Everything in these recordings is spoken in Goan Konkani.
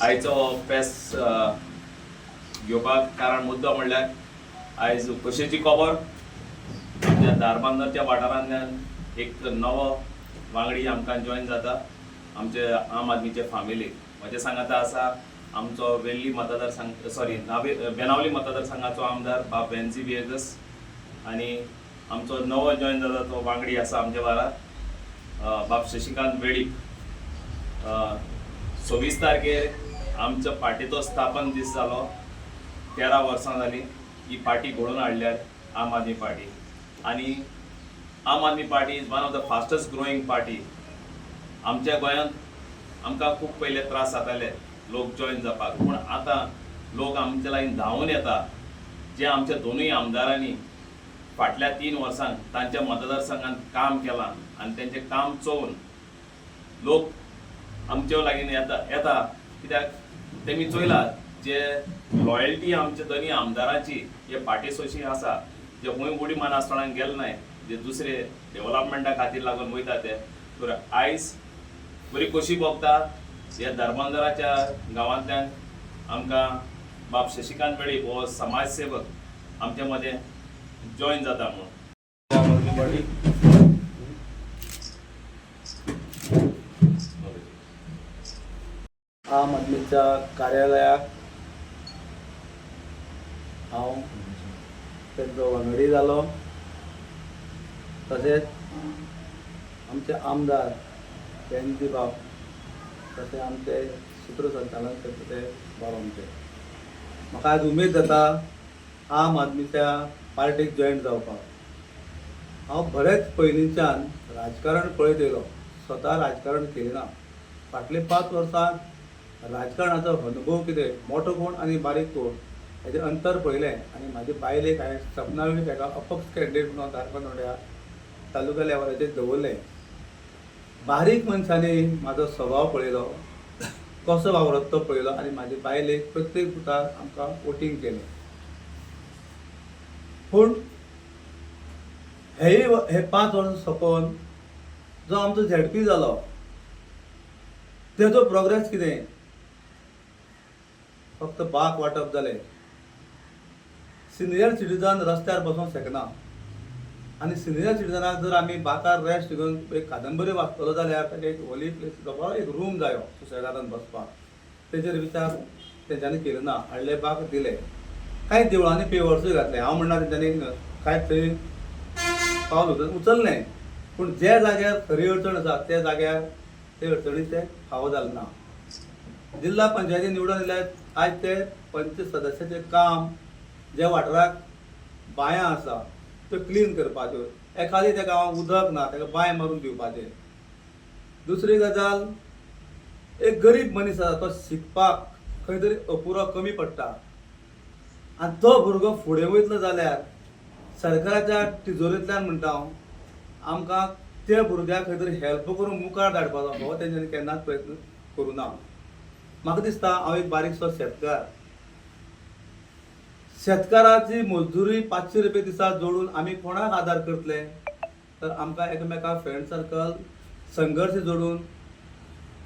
आयचो प्रेस घेवपाक कारण मुद्दो म्हणल्यार आयज खोशयेची खबर, आमच्या धारबांदरच्या वाठारांतल्यान एक नवो वांगडी आमकां जॉयन जाता आमचे आम आदमीचे फामिलीक. म्हजे सांगाता आसा आमचो वेर्ली मतदारसंघ, सॉरी, नावे बेनावली मतदारसंघाचो आमदार बाब वेन्झी व्हिएगस आनी आमचो नवो जॉयन जाता तो वांगडी आसा आमच्या बारा बाब शशिकांत वेळीप. 26 तारखेर आमच्या पार्टीचो स्थापन दीस जालो. 13 वर्सां जालीं ही पार्टी घडोवन हाडल्यार आम आदमी पार्टी आनी आम Aadmi party is one of the fastest growing party. आमच्या गोंयांत आमकां खूब पयले त्रास जाताले लोक जॉयन जावपाक, पूण आतां लोक आमच्या लागीं धांवून येता. जे आमच्या दोनूय आमदारांनी फाटल्या 3 वर्सांक तांच्या मतदारसंघात काम केलां आनी तेंचें काम चोवन लोक आमच्या लागीं येता, कित्याक तेमी चोयला जे लॉयल्टी आमच्या दोनूय आमदारांची हे पार्टी सोशी आसा, जे खंय उडी मारनासतना गेले नाय, जे दुसरे डेव्हलपमेंटा खातीर लागून वयता ते. तर आयज बरी खोशी भोगता, ह्या धारबांदराच्या गांवांतल्यान आमकां बाब शशिकांत वेळीप हो समाज सेवक आमच्या मदें जॉयन जाता म्हणून. आम आदमी पार्टी. आम आदमीच्या कार्यालयाक हांव तांचो वांगडी जालो. तशेंच आमचे आमदार वेन्झी बाब, तशें आमचे सुत्रसंचालन करता ते बाब आमचे. म्हाका आज उमेद जाता आम आदमीच्या पार्टीक जॉयन जावपाक. हांव बरेंच पयलींच्यान राजकारण पळयत येयलो, स्वता राजकारण केलें ना. फाटले 5 वर्सां राजकारणाचो अनुभव कितें, मोठो कोण आनी बारीक कोण हेजें अंतर पळयलें आनी म्हाजे बायलेक हांवें सपना वेळीप हेका अपक्ष कॅन्डिडेट म्हणून धारबांदोड्या तालुका लेवलाचेर दवरलें. बारीक मनशांनी म्हाजो स्वभाव पळयलो, कसो वावरत तो पळयलो आनी म्हाजे बायलेक प्रत्येक बुथार आमकां वोटींग केलें. पूण हेय हे 5 वर्सां सोंपोवन जो आमचो झेडपी जालो तेजो प्रोग्रेस कितें? फक्त बाक वांटप जालें. सिनियर सिटीजन रस्त्यार बसोंक शकना आनी सिनियर सिटीजनाक जर आमी बाकार रेस्ट घेवन एक कादंबरी वाचतलो जाल्यार ताका एक व्हडली प्लेस, बरो एक रूम जायो सुशेगादान बसपाक. तेजेर विचार तेंच्यांनी केलो ना. हाडले बाक दिले, कांय देवळांनी पेवर्सूय घातले. हांव म्हणना तेंच्यांनी कांय थंय पावल उचललें, पूण ज्या जाग्यार खरी अडचण आसा त्या जाग्यार ते अडचणी ते फावो जालें ना. जिल्हा पंचायती निवडून दिल्यार आयज ते पंच सदस्याचें काम ज्या वाठाराक बांयां आसा त्यो क्लीन करपाच्यो, एखादी त्या गांवांत उदक ना ताका बांय मारून दिवपाचें. दुसरी गजाल, एक गरीब मनीस आसा तो शिकपाक खंय तरी अपुरो कमी पडटा आनी तो भुरगो फुडें वयतलो जाल्यार सरकाराच्या तिजोरेंतल्यान म्हणटा हांव आमकां त्या भुरग्याक खंय तरी हेल्प करून मुखार धाडपाचो हो तेंच्यांनी केन्नाच प्रयत्न करूं ना. म्हाका दिसता हांव एक बारीकसो शेतकार. शेतकाराची मजुरी 500 रुपया दिसा जोडून आमी कोणाक आदार करतले? तर आमकां एकामेका फ्रेंड सर्कल संघर्श जोडून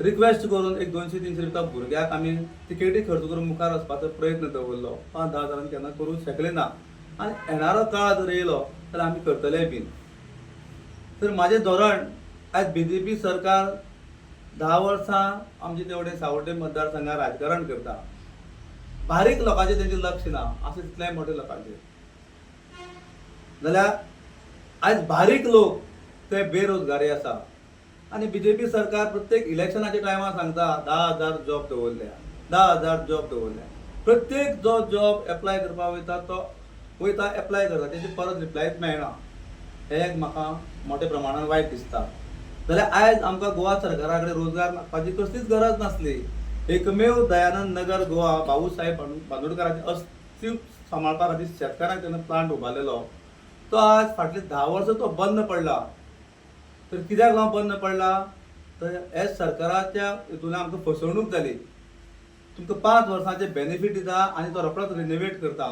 रिक्वेस्ट करून एक 200-300 रुपया भुरग्याक आमी तिकेटी खर्च करून मुखार वचपाचो प्रयत्न दवरलो. 5-10 हजारान केन्ना करूंक शकले ना आनी येणारो काळ जर येयलो जाल्यार आमी करतले बीन. तर म्हाजें धोरण आयज बीजेपी सरकार 10 वर्सां आमचे तेवडे सावड्डे मतदारसंघात राजकारण करता. बारीक लोकांचेर तेंचें लक्ष ना, आसा तितलें मोठे लोकांचेर. जाल्यार आयज बारीक लोक ते बेरोजगारी आसा आनी बीजेपी सरकार प्रत्येक इलेक्शनाच्या टायमार सांगता 10,000 जॉब दवरल्या, 10,000 जॉब दवरल्या. प्रत्येक जो जॉब एप्लाय करपाक वयता तो वयता, एप्लाय करता, तेजी परत रिप्लायच मेळना. हें एक म्हाका मोठ्या प्रमाणान वायट दिसता. जाल्यार आयज आमकां गोवा सरकारा कडेन रोजगार मागपाची कसलीच गरज नासली. एकमेव दयानंद नगर गोवा भाऊ साहेब बांदोडकराचे अस्तित्व सांबाळपा खातीर शेतकारांक तेन्ना प्लांट उबारलेलो तो आज फाटले 10 वर्सां तो बंद पडला. तर कित्याक लागून बंद पडला? तर ह्या सरकाराच्या हितून आमकां फसवणूक जाली. तुमकां 5 वर्सांचे बेनिफीट दिता आनी तो रोखडोच रिनोवेट करता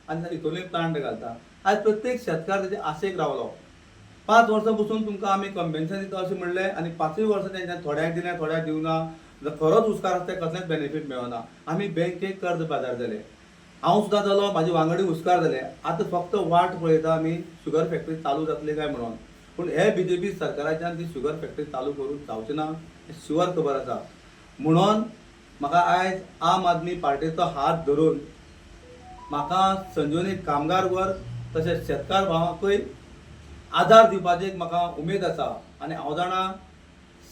आनी हितून प्लांट घालता. आयज प्रत्येक शेतकार तेजे आशेक रावलो. 5 वर्सां बसून तुमकां आमी कंपेन्सेशन दिता अशें म्हणलें आनी 5ूय वर्सां तेंच्यानी थोड्यांक दिलें, थोड्यांक दिवना. जर खरोच हुस्कार आसा ते कसलेंच बेनिफीट मेळना. आमी बँकेक कर्ज बाजार जाले, हांव सुद्दां जालो, म्हाजे वांगडी हुस्कार जाले. आतां फक्त वाट पळयता आमी शुगर फॅक्टरी चालू जातली काय म्हणून. पूण हे बीजेपी सरकाराच्यान ती शुगर फॅक्टरी चालू करूंक जावची ना हें शुअर खबर आसा. म्हणून म्हाका आयज आम आदमी पार्टीचो हात धरून म्हाका संजीवनी कामगार वर्ग तशेंच शेतकार भावांकूय आदार दिवपाची एक म्हाका उमेद आसा. आनी हांव जाणा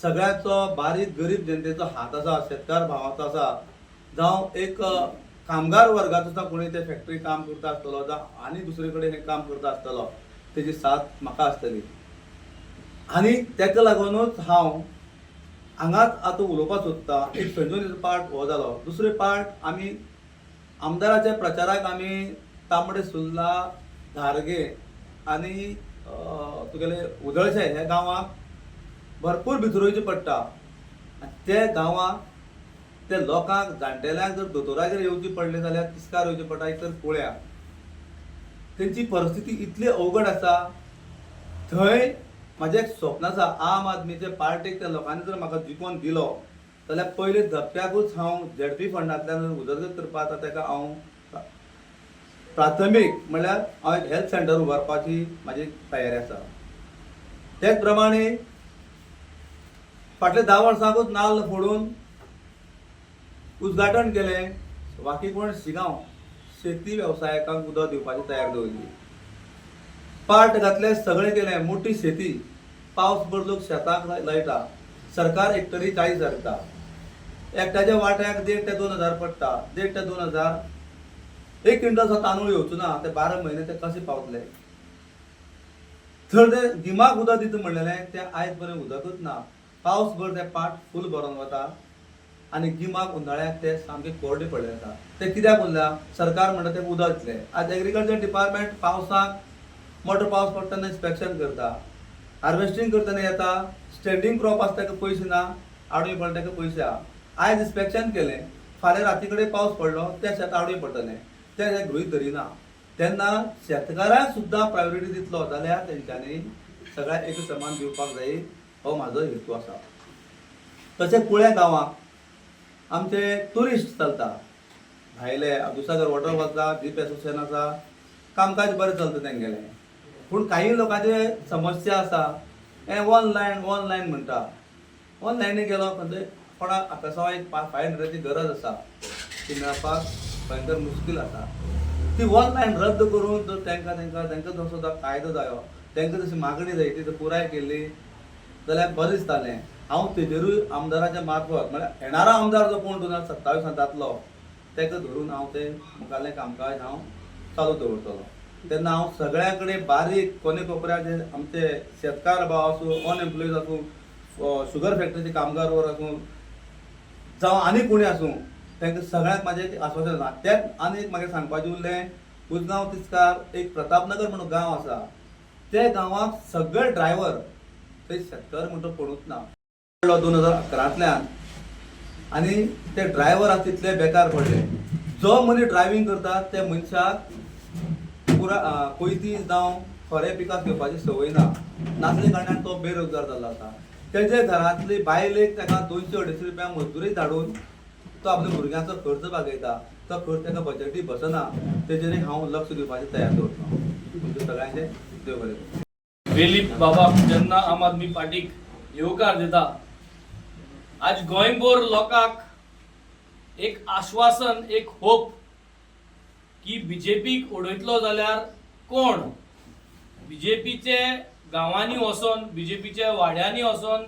सगळ्यांचो बारीक गरीब जनतेचो हात आसा, शेतकार भावाचो आसा, जावं एक कामगार वर्गाचो सुद्दां कोणी ते फॅक्टरी काम करता आसतलो जावं आनी दुसरे कडेन हें काम करता आसतलो, तेजी साथ म्हाका आसतली. आनी तेका लागुनूच हांव हांगाच आतां उलोवपाक सोदता. एक संजीवनीचो पार्ट हो जालो. दुसरो पार्ट, आमी आमदाराच्या प्रचाराक आमी तांबडे सुर्ला, धारगे आनी तुगेले उदळशे ह्या गांवाक भरपूर भितर वयचें पडटा. आनी ते गांवाक ते लोकांक जाणटेल्यांक जर दोतोरागेर येवचें पडलें जाल्यार तिस्कार येवचें पडटा, एक तर कुळ्या. तेंची परिस्थिती इतली अवघड आसा. थंय म्हाजें एक स्वप्न आसा, आम आदमीचे पार्टीक त्या लोकांनी जर म्हाका जिखोवन दिलो जाल्यार पयले धपक्याकूच हांव झेडपी फंडांतल्यान उदरगत करपाक आतां तेका हांव प्राथमीक म्हणल्यार हांव एक हेल्थ सेंटर उबारपाची म्हाजी तयारी आसा. तेच प्रमाणे फाटल्या 10 वर्सांकूच नाल्ल फोडून उद्घाटन केलें वाकीकोण शिगांव शेती वेवसायिकांक उदक दिवपाची तयार दवरली. पाट घातले, सगळें केलें, मोठी शेती, पावस भर लोक शेताक लायता. सरकार एक तरी 40,000 दिता, एकट्याच्या वाट्याक 1,5 ते 2 हजार पडटा. 1,5 ते 2 हजार एक क्विंटल सुद्दां तांदूळ येवचो ना. ते 12 म्हयने ते कशे पावतले? थंय ते गिमाक उदक दिता म्हणलेलें, तें आयज पर्यंत उदकूच ना. पावस भर ते पाट फूल भरोन वता आनी गिमाक उन्हाळ्याक ते सामके कोरडे पडले आसा. ते कित्याक उरल्या? सरकार म्हणटा ते उदक दितले. आज एग्रीकल्चर डिपार्टमेंट पावसाक मोठो पावस पडटा तेन्ना इन्स्पेक्शन करता, हार्वेस्टींग करतना येता. स्टँडींग क्रॉप आसता ताका पयशे ना, आडवे पडटा ताका पयशे आहा. आयज इन्स्पेक्शन केलें, फाल्यां राती कडेन पावस पडलो, तें शेत आडवें पडटलें, तें हे गृहीत धरिना. तेन्ना शेतकारांक सुद्दां प्रायोरिटी दितलो जाल्यार तेंच्यांनी सगळ्यांक एक समान दिवपाक जाय, हो म्हाजो हेतू आसा. तशें कुळ्या गांवाक आमचे ट्युरिस्ट चलता भायले, दुसागर वॉटरफॉल आसा, जीप एसोसिएशन आसा, कामकाज बरें चलता तेंगेलें. पूण काही लोकांचे समस्या आसा, हें ऑनलायन ऑनलायन म्हणटा. ऑनलायनी गेलो खंयचे कोणाक आकाशा एक 500ची गरज आसा, ती मेळपाक भयंकर मुश्कील आसा. ती ऑनलायन रद्द करून जर तांकां तांकां जसो तो कायदो जायो, तांकां जशी मागणी जाय ती जर पुराय केल्ली जाल्यार बरें दिसतालें. हांव तेजेरूय आमदाराच्या मार्फत, म्हळ्यार येणारो आमदार जो कोण 2027 जातलो ताका धरून हांव ते मुखारलें कामकाज हांव चालू दवरतलो. तेन्ना हांव सगळ्या कडेन बारीक कोने कोपऱ्यार जे आमचे शेतकार भाव आसूं, अनएम्प्लॉयज आसूं, शुगर फॅक्टरीचे कामगार वर आसूं, जावं आनी कोणी आसूं, तांकां सगळ्यांक म्हाजें एक आस्वासन आसा. तेंच आनी एक म्हाका सांगपाचें उरलें, उजगांव तिस्कार एक प्रतापनगर म्हणून गांव आसा, त्या गांवाक सगळे ड्रायव्हर, थंय शेतकार म्हणटो कोणूच ना. पडलो 2011तल्यान आनी ते ड्रायव्हर आसा तितले बेकार पडले. जो मनीस ड्रायव्हींग करता त्या मनशाक पुरा कोयती जावं खरें पिकास घेवपाची संवय ना नासले कारणान तो बेरोजगार जाल्लो आसा. तेजे घरांतली बायलेक ताका 200-250 रुपया मजुरी धाडून तो आपल्या भुरग्यांचो खर्च भागयता. तो खर्च ताका बजेटी बसना. तेजेर हांव लक्ष दिवपाचें तयार दवरता. तुमचें सगळ्यांचें देव बरें करूं. वेलीप बाबा जेन्ना आम आदमी पार्टीक येवकार दिता, आज गोंयभर लोकांक एक आश्वासन, एक होप की बीजेपीक उडयतलो जाल्यार कोण बीजेपीचे गांवांनी वचोन, बीजेपीच्या वाड्यांनी वचोन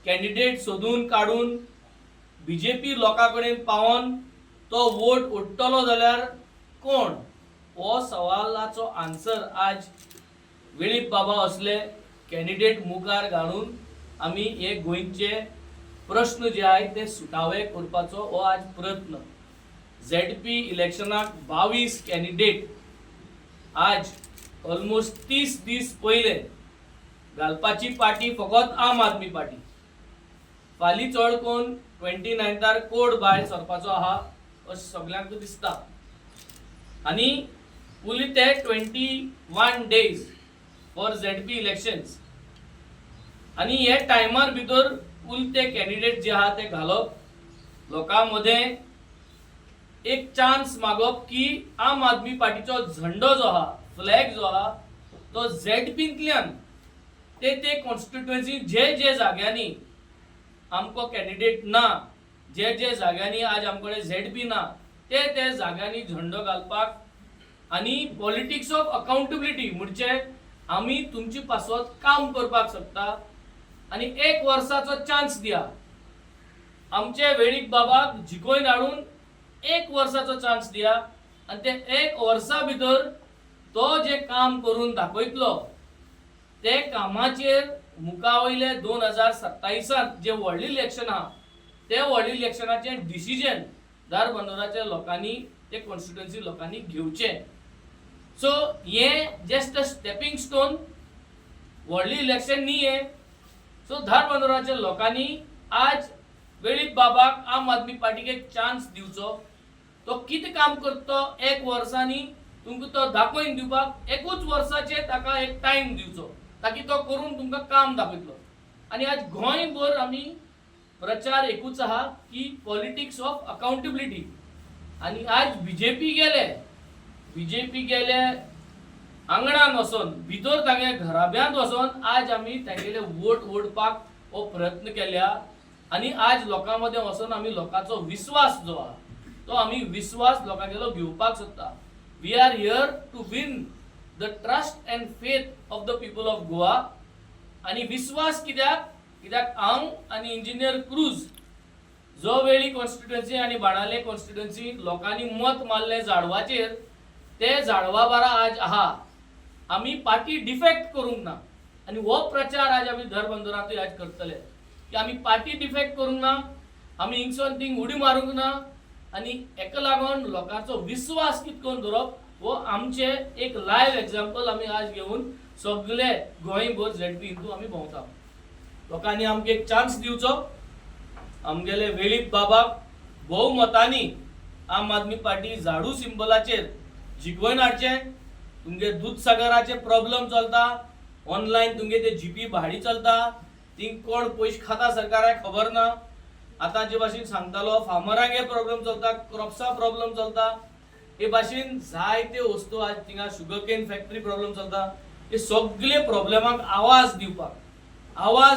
कॅन्डिडेट सोदून काडून बीजेपी लोकां कडेन पावोन तो वोट उडटलो जाल्यार कोण, हो सवालाचो आन्सर आज वेळीप बाबा असले कॅन्डिडेट मुखार घालून आमी हे गोंयचे प्रश्न जे आहात ते सुटावे करपाचो हो आज प्रयत्न. झेडपी इलेक्शनाक 22 कॅन्डिडेट आज ऑलमोस्ट 30 दीस पयले घालपाची पार्टी फकत आम आदमी पार्टी. फालीं चड करून 29तार कोड भायर सरपाचो आहा अशें सगल्यांक दिसता आनी उरले ते 21 days for ZP elections. आनी हे टायमार भितर उलते कॅन्डिडेट जे आहा ते घालप, लोकां मदें एक चान्स मागप की आम आदमी पार्टीचो झंडो जो आहा, फ्लॅग जो आहा, तो झेडपींतल्यान ते ते कॉन्स्टिट्युएन्सी जे जे जाग्यांनी आमकां कॅन्डिडेट ना, जे जे जाग्यांनी आज आमकडे झेडपी ना, ते ते जाग्यांनी झंडो घालपाक आनी पॉलिटिक्स ऑफ अकाउंटेबिलिटी म्हणजे आमी तुमचे पासत काम करपाक शकता आनी एक वर्साचो चान्स दिया. आमचे वेळीप बाबाक जिखोवन हाडून एक वर्साचो चान्स दिया आनी ते एक वर्सा भितर तो जे काम करून दाखयतलो ते कामाचेर मुखा वयले 2027 जे व्हडलें इलेक्शन आहा ते व्हडलें इलेक्शनाचें डिसिजन धारबांदोराच्या लोकांनी, ते कॉन्स्टिट्युएन्सी लोकांनी घेवचें. सो हें जस्ट अ स्टेपिंग स्टोन, व्हडलें इलेक्शन न्ही हें. सो धारबांदोराच्या लोकांनी आज वेळीप बाबाक, आम आदमी पार्टीक एक चान्स दिवचो. तो कितें काम करता तो एक वर्सांनी तुमकां तो दाखोवन दिवपाक एकूच वर्साचेर ताका एक टायम दिवचो, ताकी तो करून तुमकां काम दाखयतलो. आनी आज गोंयभर आमी प्रचार एकूच आहा की पॉलिटिक्स ऑफ अकाउंटेबिलिटी. आनी आज बीजेपी गेले, बीजेपी गेले आंगणान वचोन भितर तांगे घराब्यांत वचोन आज आमी तांगेले वोट ओडपाक हो प्रयत्न केल्या. आनी आज लोकां मदें वचोन आमी लोकांचो विस्वास जो आहा तो आमी विस्वास लोकांगेलो घेवपाक सोदता. We are here to win the trust and faith of the people of Goa. आनी विस्वास कित्याक? कित्याक हांव आनी इंजिनियर क्रूज जो वेळी कॉन्स्टिट्युएन्सी आनी बाणाले कॉन्स्टिट्युएन्सी लोकांनी मत मारलें झाडवाचेर, ते झाडवा बारा आज आहा. आमी पार्टी डिफेक्ट करूंक ना आनी हो प्रचार आज आमी धारबांदोरांतूय आज करतले की आमी पार्टी डिफेक्ट करूंक ना, आमी हिंगसून थिंग उडी मारूंक ना. आनी हेका लागून लोकांचो विस्वास कित करून दवरप हो आमचे एक लायव्ह एग्जाम्पल आमी आज घेवन सगळे गोंयभर झेडपी हितून आमी भोंवता. लोकांनी आमकां एक चान्स दिवचो. आमगेले वेळीप बाबाक भोवमतांनी आम आदमी पार्टी झाडू सिंबलाचेर जिखोवन हाडचें. तुमगे दुदसागराचे प्रॉब्लम चलता, ऑनलायन तुमगे ते जीपी भाडी चलता, ती कोण पयशे खाता सरकाराक खबर ना. आतां जे भाशेन सांगतालो, फार्मरांगे प्रॉब्लम चलता, क्रॉप्सा प्रॉब्लम चलता, हे भाशेन जायते वस्तू आज थिंगा शुगर केन फॅक्टरी प्रॉब्लम चलता. हे सगळे प्रॉब्लमाक आवाज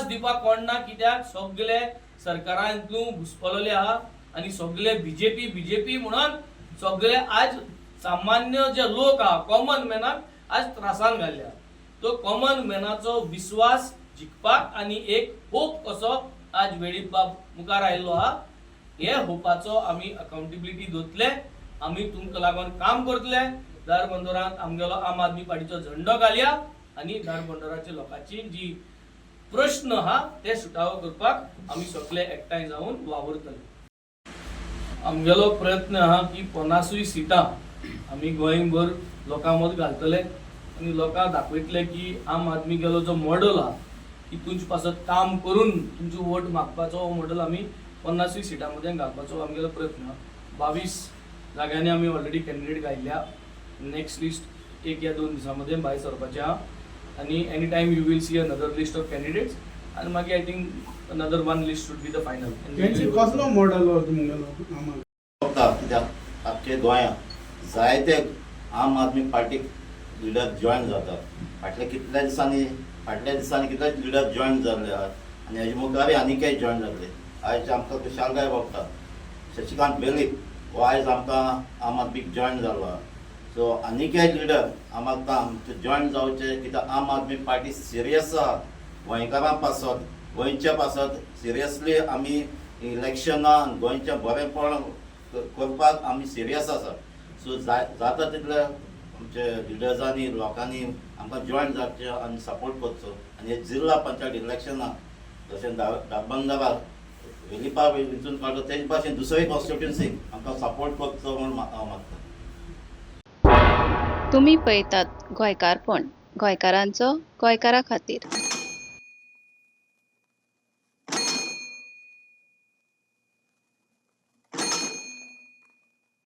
दिवपाक कोण ना, कित्याक सगळे सरकारांतू घुसपलेले आहा आनी सगळे बीजेपी बीजेपी म्हणून सगळे आज सामान्य जे लोक आहा, कॉमन मॅनाक आज त्रासान घाल्ले. तो कॉमन मॅनाचो विस्वास जिखपाक आनी एक होप कसो आज वेळीप बाब मुखार आयिल्लो आहा, हे होपाचो आमी अकाउंटेबिलिटी दवरतले. आमी तुमकां लागून काम करतले. धारबांदोरांत आमगेलो आम आदमी पार्टीचो झंडो घालया आनी धारबांदोराच्या लोकांची जी प्रश्न आहा ते सुटावो करपाक आमी सगळे एकठांय जावन वावुरतले. आमगेलो प्रयत्न आहा की 50ूय सिटां आमी गोंयभर लोकां मद घालतले आनी लोकांक दाखयतले की आम आदमी गेलो जो मॉडल आहा की तुमचे पासत काम करून तुमची वोट मागपाचो, हो मॉडल आमी 50ूय सिटां मदें घालपाचो आमगेलो प्रयत्न आहा. 22 जाग्यांनी आमी ऑलरेडी कॅन्डिडेट घायल्ल्या. नेक्स्ट लिस्ट एक या 2 दिसां मदें भायर सरपाचें आहा आनी any time you will see another list of candidates आनी मागीर I think another one list should be the final. तेंची कसलो मॉडल हो तुमगेलो आम आदमी? पडटा, कित्याक आख्खे गोंयांत जायते आम आदमी पार्टीक लिडर जॉयन जातात. फाटल्या दिसांनी कितले लिडर जॉयन जाल्ले आहात आनी हेजे मुखारय आनीकय जॉयन जातले. आयज आमकां खुशालकाय भोगता, शशिकांत वेळीप हो आयज आमकां आम आदमीक जॉयन जाल्लो आहा. सो आनीकय लिडर आम आमकां जॉयन जावचे, कित्याक आम आदमी पार्टी सिरियस आहा गोंयकारां पासत, गोंयच्या पासत. सिरियसली आमी इलेक्शनां गोंयचें बरेंपण करपाक आमी सिरियस आसा. सो जाय जाता तितले आमचे लिडर्सांनी, लोकांनी आमकां जॉयन जावचें आनी सपोर्ट करचो. आनी हे जिल्ला पंचायत इलेक्शनाक जशें धारबांदोराक वेलिपा वेंचून काडलो, तेज भाशेन दुसरे कॉन्स्टिट्युन्सीक आमकां सपोर्ट करचो म्हूण हांव मागता. तुमी पळयतात गोंयकारपण, गोंयकारांचो गोंयकारा खातीर.